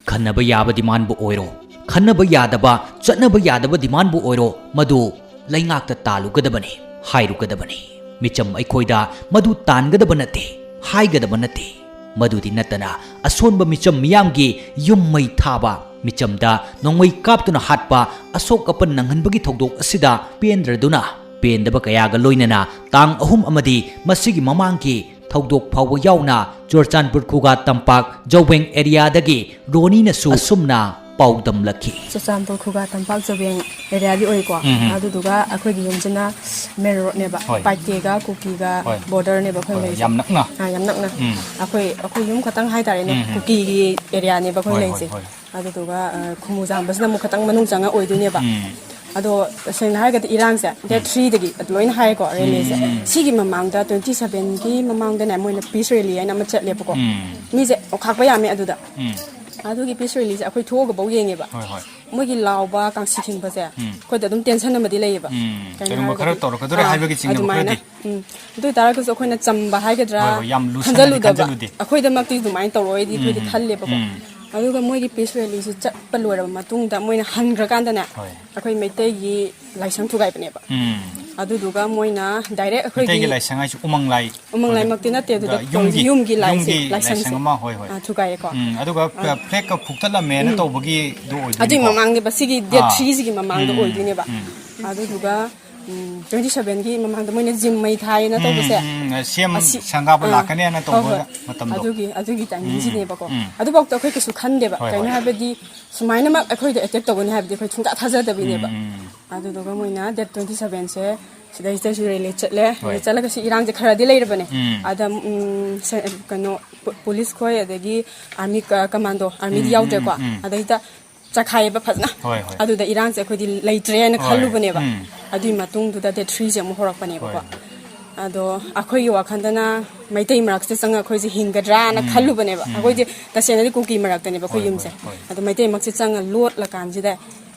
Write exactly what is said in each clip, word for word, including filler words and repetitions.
ꯈꯟꯅꯕ ꯌꯥꯕ ꯗꯤꯃꯥꯟꯕꯨ ꯑꯣꯏꯔꯣ, ꯈꯟꯅꯕ ꯌꯥꯗꯕ, ꯆꯠꯅꯕ ꯌꯥꯗꯕ ꯗꯤꯃꯥꯟꯕꯨ ꯑꯣꯏꯔꯣ, ꯃꯗꯨ ꯂꯩꯉꯥꯛꯇ ꯇꯥꯜꯂꯨꯒꯗꯕꯅꯤ, ꯍꯥꯏꯔꯨꯒꯗꯕꯅꯤ꯫ ꯃꯤꯆꯝ ꯑꯩꯈꯣꯏꯗ ꯃꯗꯨ ꯇꯥꯟꯒꯗꯕ ꯅꯠꯇꯦ, ꯍꯥꯏꯒꯗꯕ ꯅꯠꯇꯦ꯫ ꯃꯗꯨꯗꯤ ꯅꯠꯇꯅ ꯑꯁꯣꯟꯕ ꯃꯤꯆꯝ ꯃꯤꯌꯥꯝꯒꯤ ꯌꯨꯝ ꯃꯩ ꯊꯥꯕ, ꯃꯤꯆꯝꯗ ꯅꯣꯡꯃꯩ ꯀꯥꯞꯇꯨꯅ ꯍꯥꯠꯄ, ꯑꯁꯣꯛ ꯑꯄꯟ ꯅꯪꯍꯟꯕꯒꯤ ꯊꯧꯗꯣꯛ ꯑꯁꯤꯗ ꯄꯦꯟꯗ꯭ꯔꯗꯨꯅ, ꯄꯦꯟꯗꯕ ꯀꯌꯥꯒ ꯂꯣꯏꯅꯅ ꯇꯥꯡ ꯑꯍꯨꯝ ꯑꯃꯗꯤ ꯃꯁꯤꯒꯤ ꯃꯃꯥꯡꯒꯤ ꯊꯧꯗꯣꯛ ꯐꯥꯎꯕ ꯌꯥꯎꯅ ꯆꯨꯔꯆꯥꯟꯄꯨꯔ ꯈꯨꯒꯥ ꯇꯝꯄꯥꯛ ꯖꯧꯕꯦꯡ ꯑꯦꯔꯤꯌꯥꯗꯒꯤ ꯔꯣꯅꯤꯅꯁꯨ ꯑꯁꯨꯝꯅ ꯄꯥꯎꯗꯝꯂꯛꯈꯤ꯫ ꯆꯨꯔꯆꯥꯟꯄꯨꯔ ꯈꯨꯒꯥ ꯇꯝꯄꯥꯛ ꯖꯧꯕꯦꯡ ꯑꯦꯔꯤꯌꯥꯗꯤ ꯑꯣꯏꯀꯣ꯫ ꯎꯝ, ꯎꯝ꯫ ꯑꯗꯨꯗꯨꯒ ꯑꯩꯈꯣꯏꯒꯤ ꯌꯨꯝꯁꯤꯅ ꯃꯦꯟ ꯔꯣꯗꯅꯦꯕ, ꯍꯣꯏ꯫ ꯄꯥꯏꯇꯦꯒ ꯀꯨꯀꯤꯒ ꯍꯣꯏ꯫ ꯕꯣꯔꯗꯔꯅꯦꯕ ꯑꯩꯈꯣꯏ ꯍꯣꯏ, ꯂꯩꯁꯦ꯫ ꯌꯥꯝ ꯅꯛꯅ꯫ ꯑꯥ, ꯌꯥꯝ ꯅꯛꯅ꯫ ꯎꯝ꯫ ꯑꯩꯈꯣꯏ, ꯑꯩꯈꯣꯏ ꯌꯨꯝ ꯈꯛꯇꯪ ꯍꯥꯏꯇꯥꯔꯦꯅꯦ, ꯎꯝ, ꯎꯝ꯫ ꯀꯨꯀꯤꯒꯤ ꯑꯦꯔꯤꯌꯥꯅꯦꯕ ꯑꯩꯈꯣꯏ ꯍꯣꯏ, ꯍꯣꯏ, ꯂꯩꯁꯦ꯫ ꯍꯣꯏ꯫ ꯑꯗꯨꯗꯨꯒ, ꯑ, ꯈꯨꯃꯨꯖꯥꯝꯕꯁꯤꯅ ꯑꯃꯨꯛ ꯈꯤꯇꯪ ꯃꯅꯨꯡ ꯆꯪꯉ ꯑꯣꯏꯗꯣꯏꯅꯦꯕ꯫ ꯎꯝ꯫ ꯑꯗꯣ ꯇꯁꯦꯡꯅ ꯍꯥꯏꯔꯒꯗꯤ ꯏꯔꯥꯡꯁꯦ ꯗꯦꯠ ꯎꯝ꯫ ꯊ꯭ꯔꯤꯗꯒꯤ ꯑꯗꯨꯃꯥꯏꯅ ꯍꯥꯏꯀꯣ, ꯔꯦꯂꯤꯁꯦ꯫ ꯎꯝ꯫ ꯁꯤꯒꯤ ꯃꯃꯥꯡꯗ ꯇ꯭ꯋꯦꯟꯇꯤ ꯁꯚꯦꯟꯒꯤ ꯃꯃꯥꯡꯗꯅꯦ ꯃꯣꯏꯅ ꯄꯤꯁ ꯔꯦꯂꯤ ꯍꯥꯏꯅ ꯑꯃ ꯆꯠꯂꯦꯕꯀꯣ꯫ ꯎꯝ꯫ ꯃꯤꯁꯦ ꯑꯣꯈꯥꯛꯄ ꯌꯥꯝꯃꯦ ꯑꯗꯨꯗ꯫ ꯎꯝ꯫ ꯑꯗꯨꯒꯤ ꯄꯤꯁ ꯔꯦꯂꯤꯁꯦ ꯑꯩꯈꯣꯏ ꯊꯣꯛꯑꯒꯐꯧ ꯌꯦꯡꯉꯦꯕ꯫ ꯍꯣꯏ, ꯍꯣꯏ꯫ ꯃꯣꯏꯒꯤ ꯂꯥꯎꯕ, ꯀꯥꯡꯁꯤ ꯈꯤꯡꯕꯁꯦ ꯎꯝ꯫ ꯑꯩꯈꯣꯏꯗ ꯑꯗꯨꯝ ꯇꯦꯟꯁꯟ ꯑꯃꯗꯤ ꯂꯩꯌꯦꯕ꯫ ꯎꯝ꯫ ꯀꯩꯅꯣ ꯀꯔꯤꯒꯨꯝꯕ ꯈꯔ ꯍꯥꯏꯔꯒꯗꯤ, ꯇꯧꯔꯛꯀꯗꯣꯔꯦ ꯑꯥ, ꯍꯥꯏꯕꯒꯤ ꯆꯤꯡꯅꯕ ꯑꯗꯨꯃꯥꯏꯅ꯫ ꯈꯔꯗꯤ꯫ ꯎꯝ꯫ ꯑꯗꯨ ꯑꯣꯏꯇꯥꯔꯒꯁꯨ ꯑꯩꯈꯣꯏꯅ ꯆꯝꯕ ꯍꯥꯏꯒꯗ꯭ꯔꯥ ꯍꯣꯏ, ꯍꯣꯏ, ꯌꯥꯝ ꯂꯨꯁꯟꯅꯗꯤ ꯈꯟꯖꯜꯂꯨꯗꯕ꯫ ꯈꯟꯖꯜꯂꯨꯗꯦ꯫ ꯑꯩꯈꯣꯏꯗꯃꯛꯇꯤ ꯑꯗꯨꯃꯥꯏꯅ ꯇꯧꯔꯛꯑꯣꯏꯗꯤ ꯑꯩꯈꯣꯏꯗꯤ ꯎꯝ, ꯎꯝ, ꯈꯜꯂꯦꯕꯀꯣ꯫ ꯎꯝ꯫ ꯑꯗꯨꯒ ꯃꯣꯏꯒꯤ ꯄꯤꯁ ꯔꯦꯂꯤꯁꯤ ꯆꯠꯄ ꯂꯣꯏꯔꯕ ꯃꯇꯨꯡꯗ ꯃꯣꯏꯅ ꯍꯟꯈ꯭ꯔꯀꯥꯟꯗꯅꯦ, ꯍꯣꯏ꯫ ꯑꯩꯈꯣꯏ ꯃꯩꯇꯩꯒꯤ ꯂꯥꯏꯁꯪ ꯊꯨꯒꯥꯏꯕꯅꯦꯕ꯫ ꯎꯝ꯫ ꯑꯗꯨꯗꯨꯒ ꯃꯣꯏꯅ ꯗꯥꯏꯔꯦꯛ ꯑꯩꯈꯣꯏꯒꯤ ꯃꯩꯇꯩꯒꯤ ꯂꯥꯏꯁꯪ ꯍꯥꯏꯁꯦ ꯎꯃꯪ ꯂꯥꯏ? ꯎꯃꯪ ꯂꯥꯏꯃꯛꯇꯤ ꯅꯠꯇꯦ, ꯑꯗꯨꯗ ꯌꯨꯝꯒꯤ, ꯌꯨꯝꯒꯤ ꯂꯥꯏꯁꯦ, ꯌꯨꯝꯒꯤ ꯂꯥꯏꯁꯪꯁꯦ꯫ ꯂꯥꯏꯁꯪ ꯑꯃ, ꯍꯣꯏ, ꯍꯣꯏ꯫ ꯑꯥ, ꯊꯨꯒꯥꯏꯌꯦꯀꯣ꯫ ꯎꯝ, ꯑꯗꯨꯒ ꯑꯥ꯫ ꯐ꯭ꯂꯦꯛꯀ ꯐꯨꯛꯇꯠꯂꯝꯃꯦꯅ ꯎꯝ꯫ ꯇꯧꯕꯒꯤꯗꯣ ꯑꯣꯏꯗꯣꯏꯅꯤꯀꯣ? ꯑꯗꯨꯒꯤ ꯃꯃꯥꯡꯅꯦꯕ, ꯁꯤꯒꯤ ꯗꯦꯠ ꯑꯥ꯫ ꯊ꯭ꯔꯤꯁꯤꯒꯤ ꯃꯃꯥꯡꯗ ꯎꯝ, ꯑꯣꯏꯗꯣꯏꯅꯦꯕ꯫ ꯎꯝ꯫ ꯑꯗꯨꯗꯨꯒ ꯎꯝ, ꯇ꯭ꯋꯦꯟꯇꯤ ꯁꯚꯦꯟꯒꯤ ꯃꯃꯥꯡꯗ ꯃꯣꯏꯅ ꯖꯤꯝ ꯃꯩ ꯊꯥꯏꯌꯦꯅ ꯎꯝ, ꯇꯧꯕꯁꯦ, ꯎꯝ, ꯎꯝ, ꯁꯦꯝ ꯑꯁꯤ ꯁꯪꯒꯥꯕ ꯑꯥ, ꯂꯥꯛꯀꯅꯦꯅ ꯍꯣꯏ, ꯇꯧꯕ ꯍꯣꯏ꯫ ꯃꯇꯝꯗꯣ꯫ ꯑꯗꯨꯒꯤ, ꯑꯗꯨꯒꯤ ꯎꯝ, ꯎꯝ, ꯇꯥꯏꯃꯤꯡꯁꯤꯅꯦꯕꯀꯣ꯫ ꯎꯝ꯫ ꯑꯗꯨꯐꯥꯎꯗ ꯑꯩꯈꯣꯏ ꯀꯩꯁꯨ ꯈꯟꯗꯦꯕ꯫ ꯍꯣꯏ, ꯀꯩꯅꯣ ꯍꯣꯏ꯫ ꯍꯥꯏꯕꯗꯤ ꯁꯨꯃꯥꯏꯅꯃꯛ ꯑꯩꯈꯣꯏꯗ ꯑꯦꯇꯦꯛ ꯇꯧꯒꯅꯤ ꯍꯥꯏꯕꯗꯤ ꯑꯩꯈꯣꯏ ꯁꯨꯡꯊꯥ ꯊꯥꯖꯗꯕꯤꯅꯦꯕ꯫ ꯎꯝ, ꯎꯝ, ꯎꯝ꯫ ꯑꯗꯨꯗꯨꯒ ꯃꯣꯏꯅ ꯗꯦꯠ ꯇ꯭ꯋꯦꯟꯇꯤ ꯁꯚꯦꯟꯁꯦ ꯁꯤꯗꯩꯁꯤꯗꯁꯨ ꯔꯦꯂꯤ ꯆꯠꯂꯦ꯫ ꯍꯣꯏ꯫ ꯔꯦꯂꯤ ꯆꯠꯂꯒ ꯁꯤ ꯏꯔꯥꯡꯁꯦ ꯈꯔꯗꯤ ꯂꯩꯔꯕꯅꯦ꯫ ꯎꯝ꯫ ꯑꯗ, ꯎꯝ, ꯁꯦ-, ꯀꯩꯅꯣ, ꯄꯨ-, ꯄꯨꯂꯤꯁ ꯈꯣꯏ ꯑꯗꯒꯤ ꯑꯥꯔꯃꯤ ꯀ-, ꯀꯃꯥꯟꯗꯣ, ꯑꯥꯔꯃꯤꯗꯤ ꯎꯝ, ꯎꯝ, ꯌꯥꯎꯗ꯭ꯔꯦꯀꯣ꯫ ꯎꯝ, ꯎꯝ꯫ ꯑꯗꯩꯗ ꯆꯈꯥꯏꯌꯦꯕ ꯐꯖꯅ꯫ ꯍꯣꯏ, ꯍꯣꯏ꯫ ꯑꯗꯨꯗ ꯏꯔꯥꯡꯁꯦ ꯑꯩꯈꯣꯏꯗꯤ ꯂꯩꯇ꯭ꯔꯦꯅ ꯍꯣꯏ꯫ ꯈꯜꯂꯨꯕꯅꯦꯕ꯫ ꯎꯝ꯫ ꯑꯗꯨꯏ ꯃꯇꯨꯡꯗꯨꯗ ꯗꯦꯠ ꯊ꯭ꯔꯤꯁꯦ ꯑꯃꯨꯛ ꯍꯧꯔꯛꯄꯅꯦꯕꯀꯣ꯫ ꯍꯣꯏ꯫ ꯑꯗꯣ ꯑꯩꯈꯣꯏꯒꯤ ꯋꯥꯈꯜꯗꯅ ꯃꯩꯇꯩ ꯃꯔꯛꯁꯤꯗ ꯆꯪꯉ ꯑꯩꯈꯣꯏꯁꯦ ꯍꯤꯡꯒꯗ꯭ꯔꯥꯅ ꯎꯝ꯫ ꯈꯜꯂꯨꯕꯅꯦꯕ꯫ ꯎꯝ꯫ ꯑꯩꯈꯣꯏꯗꯤ ꯇꯁꯦꯡꯅꯗꯤ ꯀꯨꯀꯤ ꯃꯔꯛꯇꯅꯦꯕ ꯑꯩꯈꯣꯏ ꯍꯣꯏ, ꯌꯨꯝꯁꯦ꯫ ꯍꯣꯏ, ꯍꯣꯏ꯫ ꯑꯗꯣ ꯃꯩꯇꯩ ꯃꯔꯛꯁꯦ ꯆꯪꯉ ꯂꯣꯠꯂꯀꯥꯟꯁꯤꯗ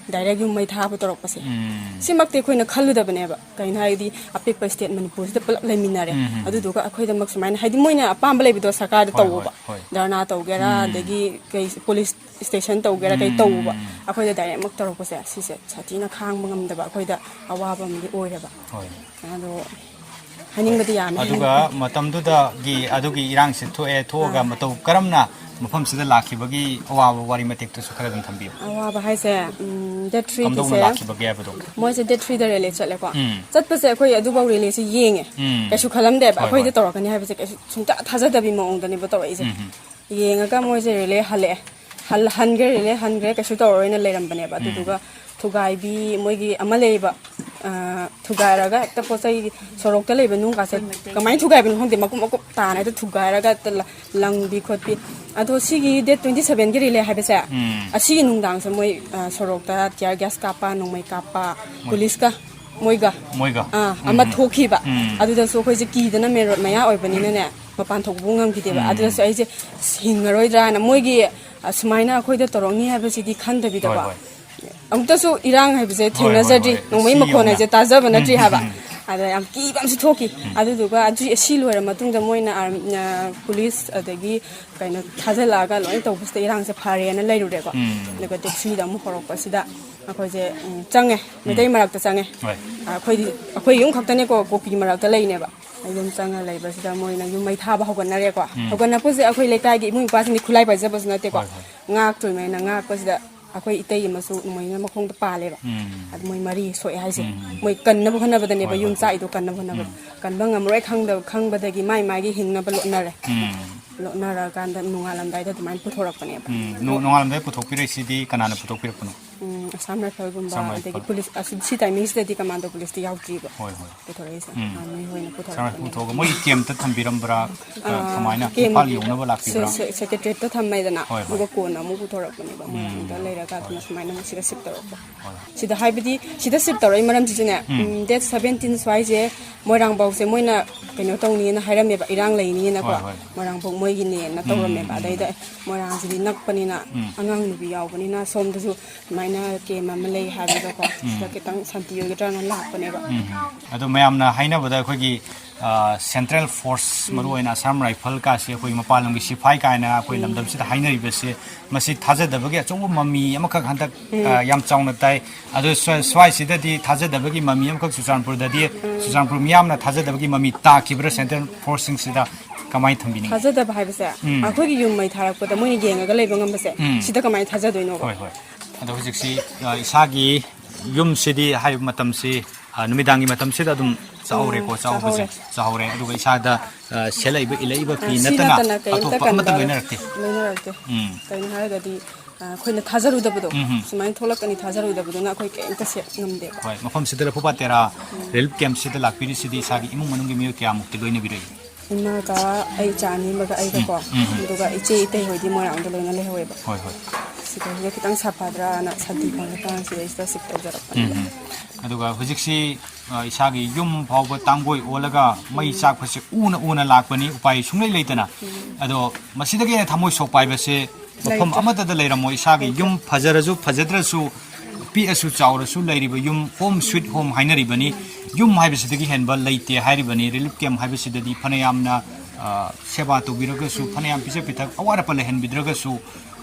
ꯗꯥꯏꯔꯦꯛ ꯌꯨꯝ ꯃꯩ ꯊꯥꯕ ꯇꯧꯔꯛꯄꯁꯦ꯫ ꯎꯝ꯫ ꯁꯤꯃꯛꯇꯤ ꯑꯩꯈꯣꯏꯅ ꯈꯜꯂꯨꯗꯕꯅꯦꯕ꯫ ꯀꯩꯅꯣ ꯍꯥꯏꯗꯤ, ꯑꯄꯤꯛꯄ ꯁ꯭ꯇꯦꯠ ꯃꯅꯤꯄꯨꯔꯁꯤꯗ ꯄꯨꯂꯞ ꯂꯩꯃꯤꯟꯅꯔꯦ꯫ ꯎꯝ, ꯎꯝ꯫ ꯑꯗꯨꯗꯨꯒ ꯑꯩꯈꯣꯏꯗꯃꯛ ꯁꯨꯃꯥꯏꯅ, ꯍꯥꯏꯗꯤ, ꯃꯣꯏꯅ ꯑꯄꯥꯝꯕ ꯂꯩꯕꯗꯣ ꯁꯔꯀꯥꯔꯗ ꯍꯣꯏ, ꯇꯧꯕ, ꯍꯣꯏ, ꯍꯣꯏ꯫ ꯙꯔꯅꯥ ꯇꯧꯒꯦꯔꯥ, ꯎꯝ꯫ ꯑꯗꯒꯤ ꯀꯩ, ꯄꯨꯂꯤꯁ ꯁ꯭ꯇꯦꯁꯟ ꯇꯧꯒꯦꯔꯥ, ꯀꯩ ꯎꯝ, ꯇꯧꯕ, ꯎꯝ, ꯎꯝ꯫ ꯑꯩꯈꯣꯏꯗ ꯗꯥꯏꯔꯦꯛꯃꯛ ꯇꯧꯔꯛꯄꯁꯦ, ꯁꯤꯁꯦ ꯁꯥꯊꯤꯅ ꯈꯥꯡꯕ ꯉꯝꯗꯕ ꯑꯩꯈꯣꯏꯗ ꯑꯋꯥꯕ ꯑꯃꯗꯤ ꯑꯣꯏꯔꯦꯕ꯫ ꯍꯣꯏ꯫ ꯑꯗꯣ ꯍꯥꯏꯅꯤꯡꯕꯗꯤ ꯌꯥꯝꯃꯦ꯫ ꯑꯗꯨꯒ ꯃꯇꯝꯗꯨꯗꯒꯤ ꯑꯗꯨꯒꯤ ꯏꯔꯥꯡꯁꯦ ꯊꯣꯛꯑꯦ, ꯊꯣꯛꯑꯒ ꯑꯥ꯫ ꯃꯇꯧ ꯀꯔꯝꯅ ꯃꯐꯝꯁꯤꯗ ꯂꯥꯛꯈꯤꯕꯒꯤ ꯑꯋꯥꯕ ꯋꯥꯔꯤ ꯃꯇꯦꯛꯇꯨꯁꯨ ꯈꯔ ꯑꯗꯨꯝ ꯊꯝꯕꯤꯌꯨ꯫ ꯑꯋꯥꯕ ꯍꯥꯏꯁꯦ, ꯎꯝ, date three ꯀꯝꯗꯧꯅ ꯒꯤꯁꯦ ꯂꯥꯛꯈꯤꯕꯒꯦ ꯍꯥꯏꯕꯗꯣ? ꯃꯣꯏꯁꯦ date three ꯗ rally ꯆꯠꯂꯦꯀꯣ꯫ ꯎꯝ꯫ ꯆꯠꯄꯁꯦ ꯑꯩꯈꯣꯏ ꯑꯗꯨꯐꯥꯎ rally ꯁꯦ ꯌꯦꯡꯉꯦ꯫ ꯎꯝ꯫ ꯀꯩꯁꯨ ꯈꯜꯂꯝꯗꯦꯕ꯫ ꯍꯣꯏ, ꯑꯩꯈꯣꯏꯗ ꯍꯣꯏ꯫ ꯇꯧꯔꯛꯀꯅꯤ ꯍꯥꯏꯕꯁꯦ ꯀꯩꯁꯨ ꯁꯨꯡꯊꯥ ꯊꯥꯖꯗꯕꯤ ꯃꯑꯣꯡꯗꯅꯦꯕ ꯇꯧꯔꯛꯏꯁꯦ꯫ ꯎꯝ, ꯎꯝ꯫ ꯌꯦꯡꯉꯒ ꯃꯣꯏꯁꯦ rally ꯍꯜꯂꯛꯑꯦ꯫ ꯍꯜ-, ꯍꯟꯈ꯭ꯔꯦ, rally ꯍꯟꯈ꯭ꯔꯦ, ꯀꯩꯁꯨ ꯇꯧꯔꯔꯣꯏꯅ ꯂꯩꯔꯝꯕꯅꯦꯕ꯫ ꯎꯝ꯫ ꯑꯗꯨꯗꯨꯒ ꯊꯨꯒꯥꯏꯕꯤ ꯃꯣꯏꯒꯤ ꯑꯃ ꯂꯩꯌꯦꯕ, ꯑ, ꯊꯨꯒꯥꯏꯔꯒ ꯍꯦꯛꯇ ꯄꯣꯠ ꯆꯩ ꯁꯣꯔꯣꯛꯇ ꯂꯩꯕ ꯅꯨꯡꯒꯥꯁꯦ ꯀꯃꯥꯏꯅ ꯊꯨꯒꯥꯏꯕꯅꯣ ꯈꯪꯗꯦ, ꯃꯀꯨꯞ ꯃꯀꯨꯞ ꯇꯥꯅ ꯍꯦꯛꯇ ꯊꯨꯒꯥꯏꯔꯒ ꯍꯦꯛꯇ ꯂ-, ꯂꯪꯕꯤ ꯈꯣꯠꯄꯤ꯫ ꯑꯗꯣ ꯁꯤꯒꯤ date twenty seven ꯒꯤ rally ꯍꯥꯏꯕꯁꯦ, ꯎꯝ꯫ ꯑꯁꯤꯒꯤ ꯅꯨꯡꯗꯥꯡꯁꯦ ꯃꯣꯏ, ꯑ, ꯁꯣꯔꯣꯛꯇ tear gas ꯀꯥꯞꯄ, ꯅꯣꯡꯃꯩ ꯀꯥꯞꯄ, ꯃꯣꯏ ꯄꯨꯂꯤꯁꯀ ꯃꯣꯏꯒ, ꯃꯣꯏꯒ? ꯑꯥ, ꯎꯝ, ꯑꯃ ꯎꯝ꯫ ꯊꯣꯛꯈꯤꯕ꯫ ꯎꯝ꯫ ꯑꯗꯨꯗꯁꯨ ꯑꯩꯈꯣꯏꯁꯦ ꯀꯤꯗꯅ main road ꯃꯌꯥ ꯑꯣꯏꯕꯅꯤꯅꯅꯦ, ꯃꯄꯥꯟ ꯊꯣꯛꯄ ꯉꯝꯈꯤꯗꯦꯕ꯫ ꯎꯝ꯫ ꯑꯗꯨꯗꯁꯨ ꯑꯩꯁꯦ ꯍꯤꯡꯉꯔꯣꯏꯗ꯭ꯔꯥꯅ, ꯃꯣꯏꯒꯤ, ꯑ, ꯁꯨꯃꯥꯏꯅ ꯑꯩꯈꯣꯏꯗ ꯇꯧꯔꯛꯅꯤ ꯍꯥꯏꯕꯁꯤꯗꯤ ꯈꯟꯗꯕꯤꯗꯀꯣ꯫ ꯍꯣꯏ, ꯍꯣꯏ꯫ ꯑꯃꯨꯛꯇꯁꯨ ꯏꯔꯥꯡ ꯍꯥꯏꯕꯁꯦ ꯍꯣꯏ, ꯍꯣꯏ, ꯊꯦꯡꯅꯖꯗ꯭ꯔꯤ, ꯍꯣꯏ꯫ ꯅꯣꯡꯃꯩ ꯁꯤ ꯃꯈꯣꯟ ꯌꯧꯅ꯫ ꯍꯥꯏꯁꯦ ꯇꯥꯖꯕ ꯎꯝ, ꯅꯠꯇ꯭ꯔꯤ ꯎꯝ, ꯍꯥꯏꯕ꯫ ꯎꯝ꯫ ꯑꯗ ꯌꯥꯝ ꯀꯤꯕ ꯑꯃꯁꯨ ꯊꯣꯛꯈꯤ꯫ ꯎꯝ꯫ ꯑꯗꯨꯗꯨꯒ ꯑꯗꯨ, ꯑꯁꯤ ꯂꯣꯏꯔ ꯃꯇꯨꯡꯗ ꯃꯣꯏꯅ ꯑꯥꯔꯝ-, ꯑ, ꯄꯨꯂꯤꯁ ꯑꯗꯒꯤ ꯀꯩꯅꯣ ꯊꯥꯖꯤꯜꯂꯛꯑꯒ ꯂꯣꯏꯅ ꯇꯧꯕꯁꯤꯗ ꯏꯔꯥꯡꯁꯦ ꯐꯔꯦꯅ ꯂꯩꯔꯨꯔꯦꯀꯣ꯫ ꯎꯝ꯫ ꯑꯗꯨꯒ date three ꯗ ꯑꯃꯨꯛ ꯍꯧꯔꯛꯄꯁꯤꯗ ꯑꯩꯈꯣꯏꯁꯦ, ꯎꯝ, ꯆꯪꯉꯦ, ꯎꯝ꯫ ꯃꯩꯇꯩ ꯃꯔꯛꯇ ꯆꯪꯉꯦ꯫ ꯍꯣꯏ꯫ ꯑꯩꯈꯣꯏꯗꯤ, ꯑꯩꯈꯣꯏ ꯌꯨꯝ ꯈꯛꯇꯅꯦꯀꯣ ꯀꯨꯀꯤ ꯃꯔꯛꯇ ꯂꯩꯅꯦꯕ꯫ ꯌꯨꯝ ꯆꯪꯉ ꯂꯩꯕꯁꯤꯗ ꯃꯣꯏꯅ ꯌꯨꯝ ꯃꯩ ꯊꯥꯕ ꯍꯧꯒꯠꯅꯔꯦꯀꯣ꯫ ꯎꯝ꯫ ꯍꯧꯒꯠꯅꯔꯛꯄꯁꯦ ꯑꯩꯈꯣꯏ ꯂꯩꯀꯥꯏꯒꯤ ꯏꯕꯨꯡ ꯏꯄ꯭ꯋꯥꯁꯤꯡꯗꯤ ꯈꯨꯠꯂꯥꯏ ꯄꯥꯏꯖꯕꯁꯨ ꯅꯠꯇꯦꯀꯣ꯫ ꯍꯣꯏ, ꯍꯣꯏ꯫ ꯉꯥꯛꯇꯣꯏꯃꯦꯅ ꯉꯥꯛꯄꯁꯤꯗ ꯑꯩꯈꯣꯏ ꯏꯇꯩ ꯑꯃꯁꯨ ꯅꯣꯡꯃꯩꯅ ꯃꯈꯣꯡꯗ ꯄꯥꯜꯂꯦꯕ꯫ ꯎꯝ꯫ ꯑꯗꯨ ꯃꯣꯏ ꯃꯔꯤ ꯁꯣꯛꯑꯦ ꯍꯥꯏꯁꯦ꯫ ꯎꯝ, ꯎꯝ꯫ ꯃꯣꯏ ꯀꯟꯅꯕ ꯍꯣꯠꯅꯕꯗꯅꯦꯕ, ꯍꯣꯏ, ꯌꯨꯝ ꯍꯣꯏ, ꯍꯣꯏ꯫ ꯆꯥꯛꯏꯗꯣ ꯀꯟꯅꯕ ꯍꯣꯠꯅꯕ꯫ ꯎꯝ꯫ ꯀꯟꯕ ꯉꯝꯃꯔꯣꯏ ꯈꯪꯗꯕ, ꯈꯪꯕꯗꯒꯤ ꯃꯥꯏ ꯃꯥꯏꯒꯤ ꯍꯤꯡꯅꯕ ꯂꯣꯠꯅꯔꯦ꯫ ꯎꯝ꯫ ꯂꯣꯠꯅꯔꯀꯥꯟꯗ ꯅꯣꯡꯉꯥꯜꯂꯝꯗꯥꯏꯗ ꯑꯗꯨꯃꯥꯏꯅ ꯄꯨꯊꯣꯔꯛꯄꯅꯦꯕ꯫ ꯎꯝ, ꯅꯣ-, ꯅꯣꯡꯉꯥꯜꯂꯝꯗꯥꯏ ꯄꯨꯊꯣꯛꯄꯤꯔꯛꯏꯁꯤꯗꯤ ꯀꯅꯥꯅ ꯄꯨꯊꯣꯛꯄꯤꯔꯛꯄꯅꯣ? ꯎꯝ, ꯑꯁꯥꯝ ꯔꯥꯏꯐꯜꯒꯨꯝꯕ, ꯑꯁꯥꯝ ꯑꯗꯒꯤ ꯔꯥꯏꯐꯜ꯫ ꯄꯨꯂꯤꯁ, ꯑꯁꯤ, ꯁꯤ timing ꯁꯤꯗꯗꯤ ꯀꯃꯥꯟꯗꯣ ꯄꯨꯂꯤꯁꯇꯤ ꯌꯥꯎꯗ꯭ꯔꯤꯕ꯫ ꯍꯣꯏ, ꯍꯣꯏ꯫ ꯄꯨꯊꯣꯔꯛꯏꯁꯦ꯫ ꯎꯝ꯫ ꯑꯥꯔꯃꯤ ꯍꯣꯏꯅ ꯑꯁꯥꯝ ꯔꯥꯏꯐꯜ ꯄꯨꯊꯣꯔꯛꯄꯅꯦꯕ꯫ ꯄꯨꯊꯣꯛꯑꯒ ꯃꯣꯏꯒꯤ camp ꯇ ꯊꯝꯕꯤꯔꯝꯕ꯭ꯔꯥ? ꯑ, ꯑꯥ, ꯀꯃꯥꯏꯅ camp ꯏꯝꯐꯥꯜ ꯌꯧꯅꯕ ꯂꯥꯛꯄꯤꯕ꯭ꯔꯥ? ꯁꯦ-, ꯁꯦ-, secretariat ꯇ ꯊꯝꯃꯦꯗꯅ, ꯍꯣꯏ, ꯍꯣꯏ꯫ ꯑꯗꯨꯒ ꯀꯣꯟꯅ ꯑꯃꯨꯛ ꯄꯨꯊꯣꯔꯛꯄꯅꯦꯕ꯫ ꯎꯝ, ꯃꯣꯏꯔꯥꯡꯗ ꯂꯩꯔꯀꯥꯟꯗ ꯍꯣꯏ꯫ ꯁꯨꯃꯥꯏꯅ ꯑꯃꯨꯛ ꯁꯤꯗ shift ꯇꯧꯔꯛꯄ꯫ ꯍꯣꯏ꯫ ꯁꯤꯗ ꯍꯥꯏꯕꯗꯤ, ꯁꯤꯗ shift ꯇꯧꯔꯛꯏ ꯃꯔꯝꯁꯤꯁꯨꯅꯦ, ꯎꯝ꯫ ꯎꯝ, date seventeen ꯁ꯭ꯋꯥꯏꯁꯦ ꯃꯣꯏꯔꯥꯡꯐꯧꯁꯦ ꯃꯣꯏꯅ ꯀꯩꯅꯣ ꯇꯧꯅꯤꯅ ꯍꯥꯏꯔꯝꯃꯦꯕ, ꯏꯔꯥꯡ ꯂꯩꯅꯤꯅꯀꯣ꯫ ꯍꯣꯏ, ꯍꯣꯏ꯫ ꯃꯣꯏꯔꯥꯡꯐꯧ ꯃꯣꯏꯒꯤꯅꯦꯅ ꯎꯝ, ꯇꯧꯔꯝꯃꯦꯕ꯫ ꯎꯝ, ꯎꯝ꯫ ꯑꯗꯩꯗ ꯃꯣꯏꯔꯥꯡꯁꯤꯗꯤ ꯅꯛꯄꯅꯤꯅ ꯎꯝ꯫ ꯑꯉꯥꯡ ꯅꯨꯄꯤ ꯌꯥꯎꯕꯅꯤꯅ ꯁꯣꯝꯗꯁꯨ ꯁꯨꯃꯥꯏꯅ ꯀꯦꯝ ꯑꯃ ꯂꯩ ꯍꯥꯏꯕꯗꯀꯣ, ꯁꯤꯗ ꯈꯤꯇꯪ ꯁꯥꯟꯇꯤ ꯑꯣꯏꯒꯗ꯭ꯔꯥꯅ ꯂꯥꯛꯄꯅꯦꯕ꯫ ꯎꯝ꯫ ꯑꯗꯣ ꯃꯌꯥꯝꯅ ꯍꯥꯏꯅꯕꯗ ꯑꯩꯈꯣꯏꯒꯤ, ꯑ, ꯁꯦꯟꯇ꯭ꯔꯦꯜ ꯐꯣꯔꯁ, ꯎꯝ꯫ ꯃꯔꯨꯑꯣꯏꯅ ꯑꯁꯥꯝ ꯔꯥꯏꯐꯜ ꯀꯥꯁꯦ ꯑꯩꯈꯣꯏꯒꯤ ꯃꯄꯥꯟ ꯂꯝꯒꯤ ꯁꯤꯐꯥꯏ ꯀꯥꯏꯅ ꯑꯩꯈꯣꯏ ꯎꯝ꯫ ꯂꯝꯗꯝꯁꯤꯗ ꯍꯥꯏꯅꯔꯤꯕꯁꯦ, ꯃꯁꯤ ꯊꯥꯖꯗꯕꯒꯤ ꯑꯆꯧꯕ ꯃꯃꯤ ꯑꯃꯈꯛ ꯍꯟꯗꯛ, ꯎꯝ꯫ ꯑ, ꯌꯥꯝ ꯆꯥꯎꯅ ꯇꯥꯏ꯫ ꯑꯗꯣ ꯁ꯭ꯋꯥ-, ꯁ꯭ꯋꯥꯏꯁꯤꯗꯗꯤ ꯊꯥꯖꯗꯕꯒꯤ ꯃꯃꯤ ꯑꯃꯈꯛ ꯆꯨꯔꯆꯥꯟꯄꯨꯔꯗꯗꯤ, ꯎꯝ꯫ ꯆꯨꯔꯆꯥꯟꯄꯨꯔ ꯃꯤꯌꯥꯝꯅ ꯊꯥꯖꯗꯕꯒꯤ ꯃꯃꯤ ꯇꯥꯈꯤꯕ꯭ꯔꯥ ꯁꯦꯟꯇ꯭ꯔꯦꯜ ꯐꯣꯔꯁꯁꯤꯡꯁꯤꯗ? ꯀꯃꯥꯏꯅ ꯊꯝꯕꯤꯅꯤꯡꯉꯤ? ꯊꯥꯖꯗꯕ ꯍꯥꯏꯕꯁꯦ, ꯎꯝ꯫ ꯑꯩꯈꯣꯏꯒꯤ ꯌꯨꯝ ꯃꯩ ꯊꯥꯔꯛꯄꯗ ꯃꯣꯏꯅ ꯌꯦꯡꯉꯒ ꯂꯩꯕ ꯉꯝꯕꯁꯦ, ꯎꯝ꯫ ꯁꯤꯗ ꯀꯃꯥꯏꯅ ꯊꯥꯖꯗꯣꯏꯅꯣꯕ? ꯍꯣꯏ, ꯍꯣꯏ꯫ ꯑꯗꯣ ꯍꯧꯖꯤꯛꯁꯤ, ꯑ, ꯏꯁꯥꯒꯤ ꯌꯨꯝꯁꯤꯗꯤ ꯍꯥꯏꯕ ꯃꯇꯝꯁꯤ, ꯑ, ꯅꯨꯃꯤꯗꯥꯡꯒꯤ ꯃꯇꯝꯁꯤꯗ ꯑꯗꯨꯝ ꯆꯥꯍꯧꯔꯦꯀꯣ, ꯎꯝ, ꯆꯥꯍꯧꯕꯁꯦ꯫ ꯆꯥꯍꯧꯔꯦ꯫ ꯆꯥꯍꯧꯔꯦ꯫ ꯑꯗꯨꯒ ꯏꯁꯥꯗ, ꯑ, ꯁꯦꯠꯂꯛꯏꯕ, ꯏꯜꯂꯛꯏꯕ ꯐꯤ ꯑ, ꯁꯤ ꯅꯠꯇꯅ ꯅꯠꯇꯅ ꯀꯩꯝꯇ ꯑꯇꯣꯞꯄ ꯑꯃꯠꯇ ꯀꯩꯝꯇ ꯂꯣꯏꯅꯔꯛꯇꯦ? ꯂꯣꯏꯅꯔꯛꯇꯦ꯫ ꯎꯝ꯫ ꯀꯩꯅꯣ ꯍꯥꯏꯔꯒꯗꯤ, ꯑ, ꯑꯩꯈꯣꯏꯅ ꯊꯥꯖꯔꯨꯗꯕꯗꯣ, ꯎꯝ, ꯎꯝ꯫ ꯁꯨꯃꯥꯏꯅ ꯊꯣꯛꯂꯛꯀꯅꯤ ꯊꯥꯖꯔꯨꯗꯕꯗꯨꯅ ꯑꯩꯈꯣꯏ ꯀꯩꯝꯇ ꯁꯦꯠ ꯉꯝꯗꯦꯕ꯫ ꯍꯣꯏ, ꯃꯐꯝꯁꯤꯗ ꯂꯐꯨꯄꯥꯠ ꯇꯦꯔꯥ ꯎꯝ꯫ ꯔꯤꯂꯤꯐ ꯀꯦꯝꯞꯁꯤꯗ ꯂꯥꯛꯄꯤꯔꯤꯁꯤꯗꯤ ꯏꯁꯥꯒꯤ ꯏꯃꯨꯡ ꯃꯅꯨꯡꯒꯤ ꯃꯤꯑꯣꯏ ꯀꯌꯥꯃꯨꯛꯇꯤ ꯂꯣꯏꯅꯕꯤꯔꯛꯏ? ꯏꯃꯥꯒ ꯑꯩ ꯏꯆꯥ ꯑꯅꯤ ꯑꯃꯒ ꯑꯩꯒꯀꯣ, ꯎꯝ, ꯎꯝ, ꯎꯝ꯫ ꯑꯗꯨꯒ ꯏꯆꯦ ꯏꯇꯩ ꯍꯣꯏꯗꯤ ꯃꯣꯏꯔꯥꯡꯗ ꯂꯣꯏꯅ ꯂꯩꯍꯧꯋꯦꯕ꯫ ꯍꯣꯏ, ꯍꯣꯏ꯫ ꯁꯤꯗꯩꯁꯤꯗ ꯈꯤꯇꯪ ꯁꯥꯐꯗ꯭ꯔꯥꯅ ꯁꯥꯟꯇꯤ ꯐꯪꯉꯀꯥꯟ ꯁꯤꯗꯩꯁꯤꯗ ꯁꯤꯐ ꯇꯧꯖꯔꯛꯄꯅꯤꯗ꯫ ꯎꯝ, ꯎꯝ꯫ ꯑꯗꯨꯒ ꯍꯧꯖꯤꯛꯁꯤ, ꯑ, ꯏꯁꯥꯒꯤ ꯌꯨꯝ ꯐꯥꯎꯕ ꯇꯥꯡꯒꯣꯏ ꯑꯣꯜꯂꯒ ꯃꯩ ꯎꯝ꯫ ꯆꯥꯛꯄꯁꯦ ꯎꯅ ꯎꯅ ꯂꯥꯛꯄꯅꯤ, ꯎꯄꯥꯏ ꯁꯨꯡꯂꯩ ꯂꯩꯇꯅ꯫ ꯎꯝ꯫ ꯑꯗꯣ ꯃꯁꯤꯗꯒꯤ ꯍꯦꯟꯅ ꯊꯃꯣꯏ ꯁꯣꯛꯄ ꯍꯥꯏꯕꯁꯦ ꯃꯐꯝ ꯂꯩꯇ꯭ꯔꯦ꯫ ꯑꯃꯠꯇꯗ ꯂꯩꯔꯝꯃꯣꯏ꯫ ꯏꯁꯥꯒꯤ ꯂꯩꯇ꯭ꯔꯦ꯫ ꯌꯨꯝ ꯐꯖꯔꯁꯨ ꯐꯖꯗ꯭ꯔꯁꯨ, ꯄꯤꯛꯑꯁꯨ ꯆꯥꯎꯔꯁꯨ ꯂꯩꯔꯤꯕ ꯌꯨꯝ, home sweet home ꯍꯥꯏꯅꯔꯤꯕꯅꯤ꯫ ꯌꯨꯝ ꯍꯥꯏꯕꯁꯤꯗꯒꯤ ꯍꯦꯟꯕ ꯂꯩꯇꯦ ꯍꯥꯏꯔꯤꯕꯅꯤ꯫ ꯔꯤꯂꯤꯐ ꯀꯦꯝꯞ ꯍꯥꯏꯕꯁꯤꯗꯗꯤ ꯐꯅꯌꯥꯝꯅ, ꯑ, ꯁꯦꯕꯥ ꯇꯧꯕꯤꯔꯒꯁꯨ, ꯐꯅꯌꯥꯝ ꯄꯤꯖ ꯄꯤꯊꯛ, ꯑꯋꯥꯠ ꯑꯄ ꯂꯩꯍꯟꯕꯤꯗ꯭ꯔꯒꯁꯨ,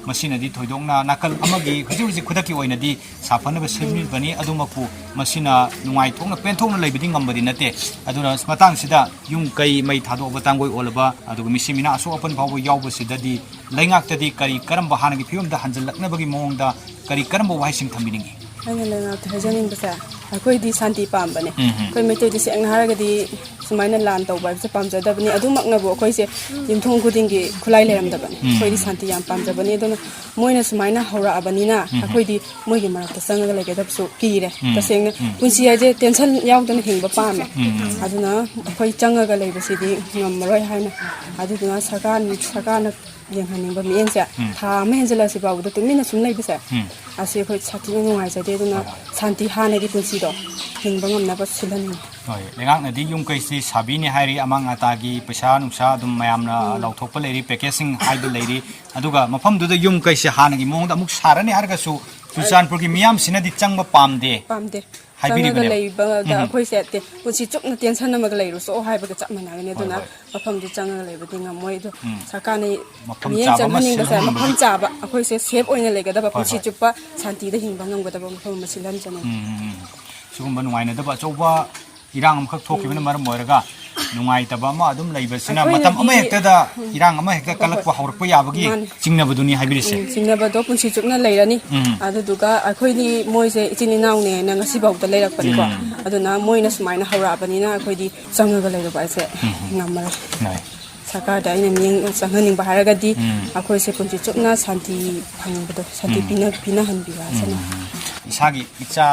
ꯃꯁꯤꯅꯗꯤ ꯊꯣꯏꯗꯣꯛꯅ ꯅꯥꯀꯜ ꯑꯃꯒꯤ ꯍꯧꯖꯤꯛ ꯍꯧꯖꯤꯛ ꯈꯨꯗꯛꯀꯤ ꯑꯣꯏꯅꯗꯤ ꯁꯥꯐꯅꯕ ꯁꯦꯝꯕꯤꯕꯅꯤ꯫ ꯑꯗꯨꯃꯛꯄꯨ ꯃꯁꯤꯅ ꯅꯨꯡꯉꯥꯏꯊꯣꯛꯅ ꯄꯦꯟꯊꯣꯛꯅ ꯂꯩꯕꯗꯤ ꯉꯝꯕꯗꯤ ꯅꯠꯇꯦ꯫ ꯑꯗꯨꯅ ꯃꯇꯥꯡꯁꯤꯗ ꯌꯨꯝ ꯀꯩ ꯃꯩ ꯊꯥꯗꯣꯛꯑꯕ, ꯇꯥꯡꯒꯣꯏ ꯑꯣꯜꯂꯕ, ꯑꯗꯨꯒ ꯃꯤꯁꯤ ꯃꯤꯅꯥ ꯑꯁꯣꯛ ꯑꯄꯟ ꯐꯥꯎꯕ ꯌꯥꯎꯕꯁꯤꯗꯗꯤ ꯂꯩꯉꯥꯛꯇꯗꯤ ꯀꯔꯤ ꯀꯔꯝꯕ ꯍꯥꯟꯅꯒꯤ ꯐꯤꯕꯝꯗ ꯍꯟꯖꯤꯜꯂꯛꯅꯕꯒꯤ ꯃꯑꯣꯡꯗ ꯀꯔꯤ ꯀꯔꯝꯕ ꯋꯥꯍꯩꯁꯤꯡ ꯊꯝꯕꯤꯅꯤꯡꯉꯤ? ꯑꯩꯅ ꯂꯩꯉꯥꯛꯇ ꯍꯥꯏꯖꯅꯤꯡꯕꯁꯦ, ꯑꯩꯈꯣꯏꯗꯤ ꯁꯥꯟꯇꯤ ꯄꯥꯝꯕꯅꯦ꯫ ꯎꯝ, ꯎꯝ꯫ ꯑꯩꯈꯣꯏ ꯃꯩꯇꯩꯗꯤ ꯁꯦꯡꯅ ꯍꯥꯏꯔꯒꯗꯤ ꯁꯨꯃꯥꯏꯅ ꯂꯥꯟ ꯇꯧꯕ ꯍꯥꯏꯕꯁꯦ ꯄꯥꯝꯖꯗꯕꯅꯤ꯫ ꯑꯗꯨꯃꯛꯅꯕꯨ ꯑꯩꯈꯣꯏꯁꯦ ꯌꯨꯝꯊꯣꯡ ꯈꯨꯗꯤꯡꯒꯤ ꯈꯨꯠꯂꯥꯏ ꯂꯩꯔꯝꯗꯕꯅꯤ꯫ ꯎꯝ꯫ ꯑꯩꯈꯣꯏꯗꯤ ꯁꯥꯟꯇꯤ ꯌꯥꯝ ꯄꯥꯝꯖꯕꯅꯤ꯫ ꯑꯗꯨꯅ ꯃꯣꯏꯅ ꯁꯨꯃꯥꯏꯅ ꯍꯧꯔꯛꯑꯕꯅꯤꯅ ꯎꯝ꯫ ꯑꯩꯈꯣꯏꯗꯤ ꯃꯣꯏꯒꯤ ꯃꯔꯛꯇ ꯆꯪꯉꯒ ꯂꯩꯒꯗꯕꯁꯨ ꯀꯤꯔꯦ꯫ ꯎꯝ꯫ ꯇꯁꯦꯡꯅ ꯎꯝ꯫ ꯄꯨꯟꯁꯤ ꯍꯥꯏꯁꯦ ꯇꯦꯟꯁꯟ ꯌꯥꯎꯗꯅ ꯍꯤꯡꯕ ꯄꯥꯝꯃꯦ꯫ ꯎꯝ꯫ ꯑꯗꯨꯅ ꯑꯩꯈꯣꯏ ꯆꯪꯉꯒ ꯂꯩꯕꯁꯤꯗꯤ ꯉꯝꯃꯔꯣꯏ ꯍꯥꯏꯅ, ꯑꯗꯨꯗꯨꯅ ꯁꯔꯀꯥꯔ, ꯁꯔꯀꯥꯔꯅ ꯌꯦꯡꯍꯟꯅꯤꯡꯕ ꯃꯤꯠꯌꯦꯡꯁꯦ, ꯎꯝ꯫ ꯊꯥ ꯑꯃ ꯍꯦꯟꯖꯜꯂꯛꯑꯁꯤ ꯐꯥꯎꯕꯗ ꯇꯨꯃꯤꯟꯅ ꯁꯨꯝ ꯂꯩꯕꯁꯦ, ꯎꯝ꯫ ꯑꯁꯤ ꯑꯩꯈꯣꯏ ꯁꯥꯊꯤꯅ ꯅꯨꯡꯉꯥꯏꯖꯗꯦ꯫ ꯑꯗꯨꯅ ꯍꯣꯏ, ꯍꯣꯏ꯫ ꯁꯥꯟꯇꯤ ꯍꯥꯟꯅꯒꯤ ꯄꯨꯟꯁꯤꯗꯣ ꯍꯤꯡꯕ ꯉꯝꯅꯕ ꯁꯤꯜꯍꯟꯅꯤꯡꯉꯤ꯫ ꯍꯣꯏ, ꯂꯩꯉꯥꯛꯅꯗꯤ ꯌꯨꯝ ꯀꯩꯁꯤ ꯁꯥꯕꯤꯅꯤ ꯍꯥꯏꯔꯤ, ꯑꯃꯥꯡ ꯑꯇꯥꯒꯤ ꯄꯩꯁꯥ ꯅꯨꯡꯁꯥ ꯑꯗꯨꯝ ꯃꯌꯥꯝꯅ ꯎꯝ꯫ ꯂꯥꯎꯊꯣꯛꯄ ꯂꯩꯔꯤ, ꯄꯦꯀꯦꯖꯁꯤꯡ ꯍꯥꯏꯕ ꯂꯩꯔꯤ, ꯑꯗꯨꯒ ꯃꯐꯝꯗꯨꯗ ꯌꯨꯝ ꯀꯩꯁꯦ ꯍꯥꯟꯅꯒꯤ ꯃꯑꯣꯡꯗ ꯑꯃꯨꯛ ꯁꯥꯔꯅꯤ ꯍꯥꯏꯔꯒꯁꯨ ꯆꯨꯔꯆꯥꯟꯄꯨꯔꯒꯤ ꯃꯤꯌꯥꯝꯁꯤꯅꯗꯤ ꯆꯪꯕ ꯄꯥꯝꯗꯦ ꯄꯥꯝꯗꯦ꯫ ꯍꯥꯏꯕꯤꯔꯤꯕꯅꯦꯕ꯫ ꯆꯪꯉꯒ ꯂꯩꯕꯗ ꯎꯝ꯫ ꯑꯩꯈꯣꯏꯁꯦ ꯇꯦ-, ꯄꯨꯟꯁꯤ ꯆꯨꯞꯅ ꯇꯦꯟꯁꯟ ꯑꯃꯒ ꯂꯩꯔꯨꯆꯣ ꯍꯥꯏꯕꯒ ꯆꯞ ꯃꯥꯟꯅꯒꯅꯤ꯫ ꯍꯣꯏ, ꯑꯗꯨꯅ ꯍꯣꯏ꯫ ꯃꯐꯝꯗꯨ ꯆꯪꯉꯒ ꯂꯩꯕꯗꯤ ꯉꯝꯃꯣꯏ꯫ ꯑꯗꯣ ꯎꯝ꯫ ꯁꯔꯀꯥꯔꯅ ꯃꯐꯝ ꯃꯤꯠꯌꯦꯡ ꯆꯥꯕ ꯑꯃ ꯆꯪꯍꯟꯅꯤꯡꯕꯁꯦ ꯁꯤꯜꯍꯟꯅꯤꯡꯕꯒꯤ꯫ ꯃꯐꯝ ꯆꯥꯕ, ꯑꯩꯈꯣꯏꯁꯦ ꯁꯦꯐ ꯑꯣꯏꯅ ꯂꯩꯒꯗꯕ, ꯍꯣꯏ, ꯄꯨꯟꯁꯤ ꯍꯣꯏ꯫ ꯆꯨꯞꯄ ꯁꯥꯟꯇꯤꯗ ꯍꯤꯡꯕ ꯉꯝꯒꯗꯕ ꯃꯐꯝ ꯑꯃ ꯁꯤꯜꯍꯟꯖꯅꯤꯡꯉꯤ꯫ ꯎꯝ, ꯎꯝ, ꯎꯝ꯫ ꯁꯤꯒꯨꯝꯕ ꯅꯨꯡꯉꯥꯏꯅꯗꯕ ꯑꯆꯧꯕ ꯏꯔꯥꯡ ꯑꯃꯈꯛ ꯊꯣꯛꯈꯤꯕꯅ ꯎꯝ꯫ ꯃꯔꯝ ꯑꯣꯏꯔꯒ ꯅꯨꯡꯉꯥꯏꯇꯕ ꯑꯃ ꯑꯗꯨꯝ ꯂꯩꯕꯁꯤꯅ ꯃꯇꯝ ꯑꯩꯈꯣꯏꯅꯗꯤ ꯑꯃꯍꯦꯛꯇꯗ ꯎꯝ꯫ ꯏꯔꯥꯡ ꯑꯃꯍꯦꯛꯇ ꯍꯣꯏ, ꯍꯣꯏ꯫ ꯀꯜꯂꯛꯄ ꯍꯧꯔꯛꯄ ꯌꯥꯕꯒꯤ ꯃꯥꯅꯤ꯫ ꯆꯤꯡꯅꯕꯗꯨꯅꯤ ꯍꯥꯏꯕꯤꯔꯤꯁꯦ꯫ ꯎꯝ, ꯆꯤꯡꯅꯕꯗꯣ ꯄꯨꯟꯁꯤ ꯆꯨꯞꯅ ꯂꯩꯔꯅꯤ꯫ ꯎꯝ꯫ ꯑꯗꯨꯗꯨꯒ ꯑꯩꯈꯣꯏꯗꯤ ꯃꯣꯏꯁꯦ ꯏꯆꯤꯟ ꯏꯅꯥꯎꯅꯦꯅ ꯉꯁꯤꯐꯥꯎꯗ ꯂꯩꯔꯛꯄꯅꯤꯀꯣ꯫ ꯎꯝ꯫ ꯑꯗꯨꯅ ꯃꯣꯏꯅ ꯁꯨꯃꯥꯏꯅ ꯍꯧꯔꯛꯑꯕꯅꯤꯅ ꯑꯩꯈꯣꯏꯗꯤ ꯆꯪꯉꯒ ꯂꯩꯔꯨꯕ ꯍꯥꯏꯁꯦ ꯎꯝ꯫ ꯉꯝꯃꯔꯣꯏ꯫ ꯍꯣꯏ꯫ ꯁꯔꯀꯥꯔꯗ ꯑꯩꯅ ꯃꯤꯠꯌꯦꯡ ꯆꯪꯍꯟꯅꯤꯡꯕ ꯍꯥꯏꯔꯒꯗꯤ ꯎꯝ꯫ ꯑꯩꯈꯣꯏꯁꯦ ꯄꯨꯟꯁꯤ ꯆꯨꯞꯅ ꯁꯥꯟꯇꯤ ꯐꯪꯕꯗꯣ, ꯁꯥꯟꯇꯤ ꯎꯝ꯫ ꯄꯤꯅ-, ꯄꯤꯅꯍꯟꯕꯤꯕ ꯎꯝ, ꯍꯥꯏꯁꯤꯅ꯫ ꯎꯝ, ꯎꯝ꯫ ꯏꯁꯥꯒꯤ ꯏꯆꯥ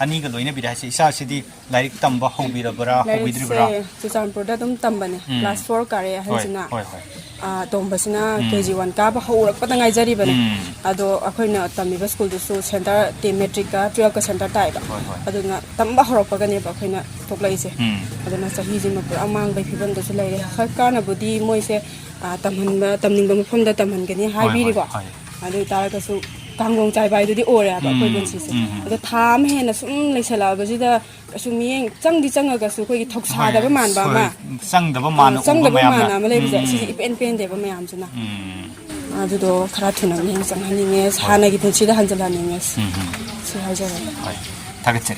ꯑꯅꯤꯒ ꯂꯣꯏꯅꯕꯤꯔꯦ ꯍꯥꯏꯁꯦ, ꯏꯆꯥꯁꯤꯗꯤ ꯂꯥꯏꯔꯤꯛ ꯇꯝꯕ ꯍꯧꯕꯤꯔꯕ꯭ꯔꯥ, ꯂꯥꯏꯔꯤꯛꯁꯦ ꯍꯧꯕꯤꯗ꯭ꯔꯤꯕ꯭ꯔꯥ? ꯆꯨꯔꯆꯥꯟꯄꯨꯔꯗ ꯑꯗꯨꯝ ꯇꯝꯕꯅꯦ꯫ ꯎꯝ꯫ ꯀ꯭ꯂꯥꯁ ꯐꯣꯔ ꯀꯥꯔꯦ ꯍꯣꯏ, ꯑꯍꯟꯁꯤꯅ꯫ ꯍꯣꯏ, ꯍꯣꯏ꯫ ꯑꯥ, ꯑꯇꯣꯝꯕꯁꯤꯅ ꯎꯝ꯫ ꯀꯦ ꯖꯤ ꯋꯥꯟ ꯀꯥꯕ ꯍꯧꯔꯛꯄꯗ ꯉꯥꯏꯖꯔꯤꯕꯅꯦ꯫ ꯎꯝ꯫ ꯑꯗꯣ ꯑꯩꯈꯣꯏꯅ ꯇꯝꯃꯤꯕ ꯁ꯭ꯀꯨꯜꯗꯨꯁꯨ ꯁꯦꯟꯇꯔ ꯇꯦꯟ ꯃꯦꯇ꯭ꯔꯤꯛꯀ ꯇꯨꯌꯦꯜꯞꯀ ꯁꯦꯟꯇꯔ ꯇꯥꯏꯕ꯫ ꯍꯣꯏ, ꯍꯣꯏ꯫ ꯑꯗꯨꯅ ꯇꯝꯕ ꯍꯧꯔꯛꯄꯒꯅꯦꯕ ꯑꯩꯈꯣꯏꯅ ꯊꯣꯛꯂꯛꯏꯁꯦ꯫ ꯎꯝ꯫ ꯑꯗꯨꯅ ꯆꯍꯤꯁꯤꯃ ꯄꯨꯔꯥ ꯃꯥꯡꯕꯒꯤ ꯐꯤꯕꯝꯗꯁꯨ ꯂꯩꯔꯦ꯫ ꯁꯔꯀꯥꯔꯅꯕꯨꯗꯤ ꯃꯣꯏꯁꯦ, ꯑꯥ, ꯇꯝꯍꯟꯕ, ꯇꯝꯅꯤꯡꯕ ꯃꯐꯝꯗ ꯇꯝꯍꯟꯒꯅꯤ ꯍꯣꯏ, ꯍꯣꯏ, ꯍꯥꯏꯕꯤꯔꯤꯀꯣ꯫ ꯍꯣꯏ꯫ ꯑꯗꯨ ꯑꯣꯏꯇꯥꯔꯒꯁꯨ ꯀꯥꯡꯂꯣꯟ ꯆꯥꯏꯕ ꯍꯥꯏꯗꯨꯗꯤ ꯑꯣꯏꯔꯦ ꯍꯥꯏꯕ ꯑꯩꯈꯣꯏ ꯎꯝ, ꯄꯨꯟꯁꯤꯁꯦ꯫ ꯎꯝ, ꯎꯝ꯫ ꯑꯗꯣ ꯊꯥ ꯑꯃ ꯍꯦꯟꯅ ꯁꯨꯝ ꯂꯩꯁꯜꯂꯛꯑꯕꯁꯤꯗ ꯀꯩꯁꯨ ꯃꯤꯠꯌꯦꯡ ꯆꯪꯗꯤ ꯆꯪꯉꯒꯁꯨ ꯑꯩꯈꯣꯏꯒꯤ ꯊꯧꯁꯥꯗꯕ ꯍꯣꯏ, ꯃꯥꯟꯕ ꯍꯣꯏ꯫ ꯑꯃ, ꯆꯪꯗꯕ ꯑꯥ, ꯃꯥꯟꯕ ꯆꯪꯗꯕ ꯎꯕ ꯃꯌꯥꯝ꯫ ꯃꯥꯟꯕ ꯑꯃ ꯂꯩꯕꯁꯦ ꯎꯝ, ꯁꯤꯁꯦ ꯎꯝ꯫ ꯏꯄꯦꯟ ꯄꯦꯟꯗꯦꯕ ꯃꯌꯥꯝꯁꯤꯅ꯫ ꯎꯝ꯫ ꯑꯗꯨꯗꯣ ꯈꯔ ꯊꯨꯅ ꯃꯤꯠꯌꯦꯡ ꯆꯪꯍꯟꯅꯤꯡꯉꯦ, ꯍꯣꯏ꯫ ꯍꯥꯟꯅꯒꯤ ꯄꯨꯟꯁꯤꯗ ꯍꯟꯖꯤꯜꯍꯟꯅꯤꯡꯉꯦ꯫ ꯎꯝ, ꯎꯝ꯫ ꯁꯤ ꯍꯥꯏꯖꯔꯒꯦ꯫ ꯍꯣꯏ꯫ ꯊꯥꯒꯠꯆꯔꯤ꯫